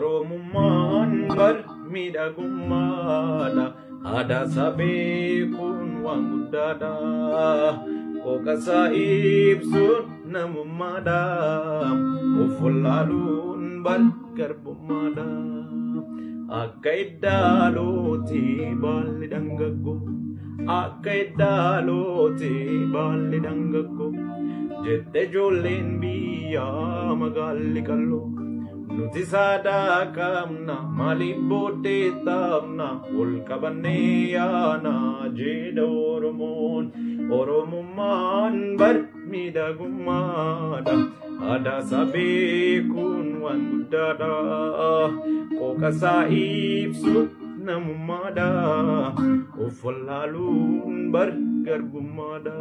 Oromummaan bar miidhagummaadha. Aadaa isaa beekuun waan guddaadha. Qooqasaa ibsuun namummaadha. Of wallaaluun bar garbummaadha. Akka iddaalootti baalli dhangaggoo. Akka iddaalootti baalli dhangaggoo. Jette ijoolleen biyyaa magaalli qalloo. Nuti saadaa qabna, maaliif booddee taphna, ol qabannee yaana jedha Oromoon. Oromummaan bar miidhagummaadha. Aadaa isaa beekuun waan guddaadha. Qooqasaa ibsuun namummaadha. Of wallaaluun bar garbummaadha.